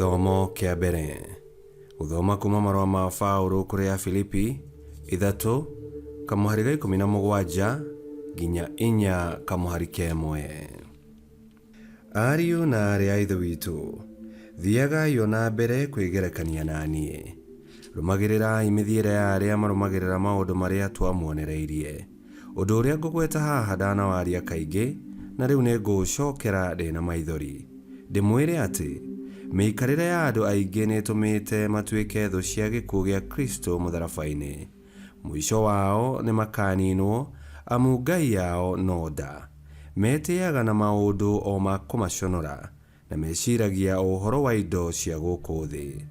Gĩthomo kĩa mbere. Gũthoma kuma marũa ma Paũlũ kũrĩ Afilipi, ithatũ, kamũhari ga 17 nginya 4 kamũhari ka ĩmwe. Ariũ na aarĩ a Ithe witũ, thiagai o na mbere kwĩgerekania na niĩ. Rũmagĩrĩrai mĩthiĩre ya arĩa marũmagĩrĩra maũndũ marĩa twamuonereirie. Ũndũ ũrĩa ngũgweta haha ndanawaria kaingĩ, na rĩu nĩngũũcokera ndĩ na maithori, ndĩmwĩre atĩ, mĩikarĩre ya andũ aingĩ nĩĩtũmĩte matuĩke thũ cia gĩkuũ gĩa Kristo mũtharaba-inĩ. Mũico wao nĩmakaninwo, amu ngai yao no nda. Metĩaga na maũndũ o ma kũmaconora, na meciragia o ũhoro wa indo cia gũkũ thĩ.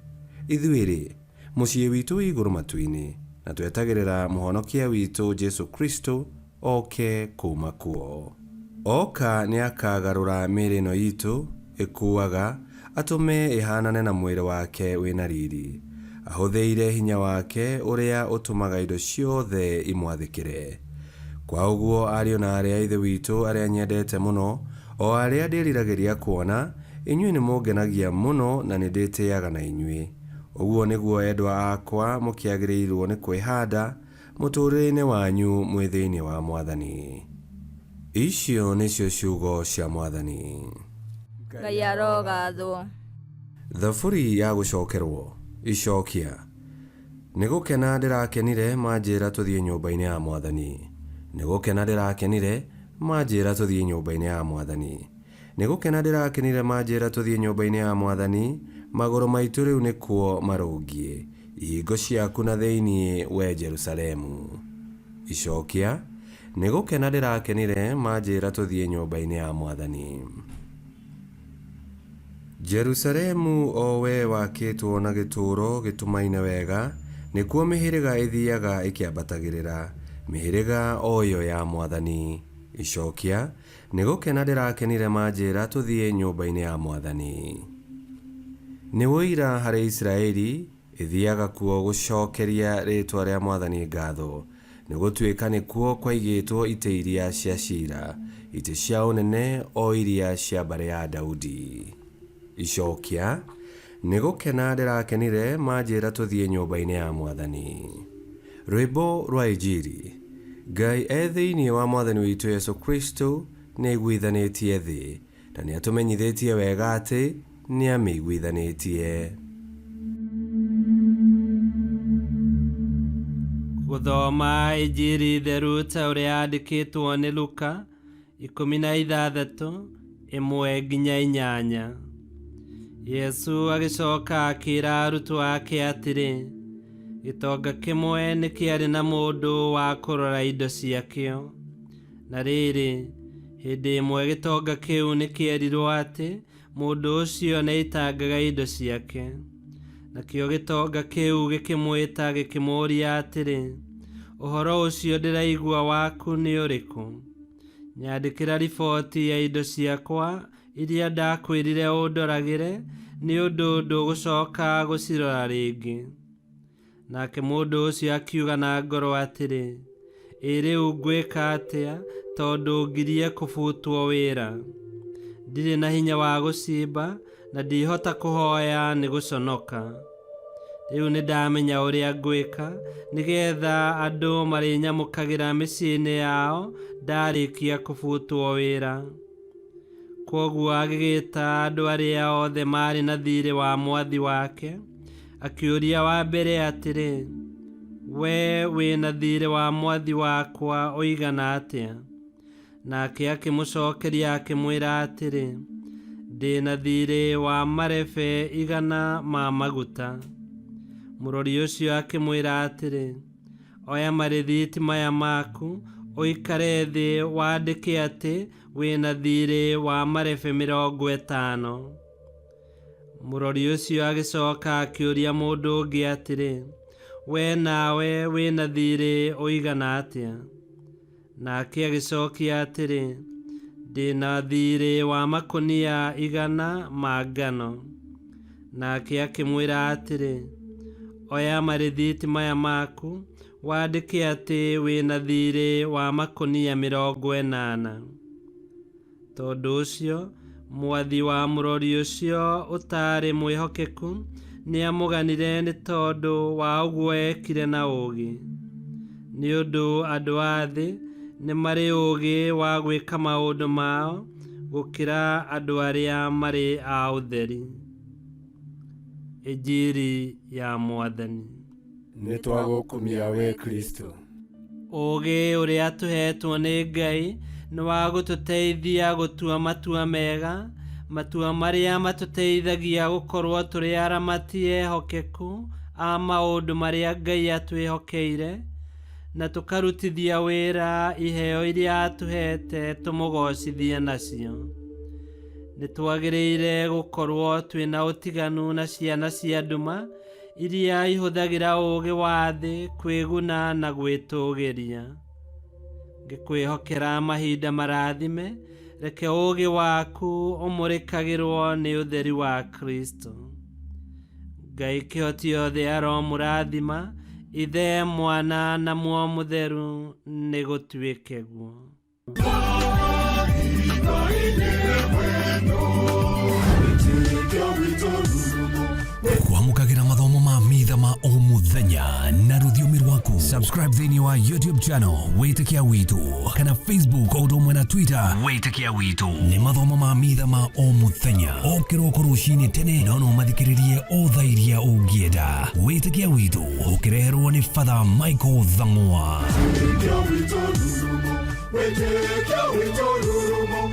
Ithuĩ-rĩ, mũciĩ witũ wĩ igũrũ matu-inĩ, na twetagĩrĩra Mũhonokia witũ Jesu Kristo oke kuuma kuo. Oka nĩakagarũra mĩĩrĩ ĩno itũ ĩkuaga, atũme ĩhaanane na mwĩrĩ wake wĩ na riri, ahũthĩire hinya wake ũrĩa ũtũmaga indo ciothe imwathĩkĩre. Kwa ũguo, ariũ na aarĩ a Ithe witũ arĩa nyendete mũno, O arĩa ndĩriragĩria kuona, inyuĩ nĩmũngenagia mũno na nĩndĩtĩĩaga na inyuĩ. Ũguo nĩguo endwa akwa mũkĩagĩrĩirwo nĩ kwĩhanda mũtũũrĩre-inĩ wanyu mwĩ thĩinĩ wa Mwathani. Icio nĩcio ciugo cia Mwathani. Ngai arogathwo. Thaburi ya gũcokerwo. Icokia. Nĩ gũkena ndĩrakenire manjĩra tũthiĩ nyũmba-inĩ ya Mwathani. Nĩ gũkena ndĩrakenire manjĩra tũthiĩ nyũmba-inĩ ya Mwathani. Nĩ gũkena ndĩrakenire manjĩra tũthiĩ nyũmba-inĩ ya Mwathani, magũrũ maitũ rĩu nĩkuo marũngiĩ, ihingo ciaku na thĩinĩ wee Jerusalemu. Icokia, Nĩ gũkena ndĩrakenire manjĩra tũthiĩ nyũmba-inĩ ya Mwathani. Jerusalemu, o wee wakĩtwo na gĩtũũro gĩtumaine wega, nĩkuo mĩhĩrĩga ĩthiaga ĩkĩambatagĩrĩra, mĩhĩrĩga o ĩo ya Mwathani. Icokia, Nĩ gũkena ndĩrakenire manjĩra tũthiĩ nyũmba-inĩ ya Mwathani. Nĩ ũira harĩ Isiraeli, Ĩthiaga kuo gũcokeria rĩĩtwa rĩa Mwathani ngatho, nĩ gũtuĩka nĩkuo kwaigĩtwo itĩ iria cia cira, itĩ cia ũnene o iria cia mbarĩ ya Daudi. Icokia, Nĩ gũkena ndĩrakenire manjĩra tũthiĩ nyũmba-inĩ ya Mwathani. Rwĩmbo rwa Injiri. Ngai e thĩinĩ wa Mwathani witũ Yesu Kristo nĩaiguithanĩtie thĩ, Na nĩatũmenyithĩtie wega atĩ nĩamĩiguithanĩtie. Gũthoma Injiri theru ta ũrĩa yandĩkĩtwo nĩ Luka, 16, 1-8. Yesu agĩcoka akĩra arutwo ake atĩrĩ, Gĩtonga kĩmwe nĩ kĩarĩ na mũndũ wa kũrora indo ciakĩo. Na rĩrĩ, hĩndĩ ĩmwe gĩtonga kĩu nĩ kĩerirũo atĩ mũndũ ũcio nĩ aitangaga indo ciake. Nakĩo gĩtonga kĩu gĩkĩmwĩta gĩkĩmũũria atĩrĩ, 'Ũhoro ũcio ndĩraigua waku nĩ ũrĩkũ? Nyandĩkĩra riboti ya indo ciakwa iria ndakwĩrire ũndoragĩre, nĩ ũndũ ndũgũcoka gũcirora rĩngĩ. Nake mũndũ ũcio akiuga na ngoro atĩrĩ, Ĩ rĩu ngwĩka atĩa, tondũ ngirie kũbutwo wĩra? Ndirĩ na hinya wa gũcimba, na ndihota kũhoya nĩ gũconoka. Rĩu nĩndamenya ũrĩa ngwĩka, nĩ getha andũ marĩnyamũkagĩra mĩciĩ-inĩ yao ndarĩkia kũbutwo wĩra. Kwoguo agĩgĩta andũ arĩa othe maarĩ na thiirĩ wa mwathi wake, akĩũria wa mbere atĩrĩ, 'Wee wĩ na thiirĩ wa mwathi wakwa ũigana atĩa? Nake akĩmũcokeria akĩmwĩra atĩrĩ, 'Ndĩ na thiirĩ wa marebe 100 ma maguta. Mũrori ũcio akĩmwĩra atĩrĩ, 'Oya marĩthiti maya maku, ũikare thĩ wandĩke atĩ wĩ na thiirĩ wa marebe 50. Mũrori ũcio agĩcoka akĩũria mũndũ ũngĩ atĩrĩ, 'Wee nawe wĩ na thiirĩ ũigana atĩa? Nake agĩcokia atĩrĩ, 'Ndĩ na thiirĩ wa makũnia 100 ma ngano. Nake akĩmwĩra atĩrĩ, 'Oya marĩthiti maya maku, wandĩke atĩ wĩ na thiirĩ wa makũnia 80. Tondũ ũcio, Mwathi wa mũrori ũcio ũtaarĩ mwĩhokeku nĩamũganire nĩ tondũ wa ũguo ekire na ũũgĩ. Nĩ ũndũ andũ a thĩ nĩ marĩ ũũgĩ wa gwĩka maũndũ mao gũkĩra andũ arĩa marĩ a ũtheri. Injiri ya Mwathani. Nĩ twagũkumia we Kristo. Ũũgĩ ũrĩa tũheetwo nĩ Ngai nĩ wa gũtũteithia gũtua matua mega, matua marĩa matũteithagia gũkorwo tũrĩ aramati ehokeku a maũndũ marĩa Ngai atwĩhokeire, na tũkarutithia wĩra iheo iria atũheete tũmũgocithie nacio. Nĩ twagĩrĩire gũkorwo twĩna ũtiganu na ciana cia nduma iria ihũthagĩra ũũgĩ wa thĩ kwĩguna na gwĩtũũgĩria. Ngĩkwĩhokera mahinda marathime, reke ũũgĩ waku ũmũrĩkagĩrwo nĩ ũtheri wa Kristo. Ngai kĩhoti othe aromũrathima, Ithe, Mwana na Muoyo Mũtheru, nĩ gũtuĩke guo. Kwamũkagĩra mathomo ma mitha ma o mũthenya na rũthiomi rwaku. Subscribe thĩinĩ wa YouTube channel Wĩtĩkia Witũ kana Facebook o ũndũ ũmwe na Twitter Wĩtĩkia Witũ. Nĩ mathomo ma mitha ma o mũthenya o kĩroko rũcinĩ tene, no no mathikĩrĩrie o thaa iria ũngĩenda. Wĩtĩkia Witũ ũkĩreherwo nĩ Father Michael Thang'wa. Wĩtĩkia witũ rurumo, wĩtĩkia witũ rurumo.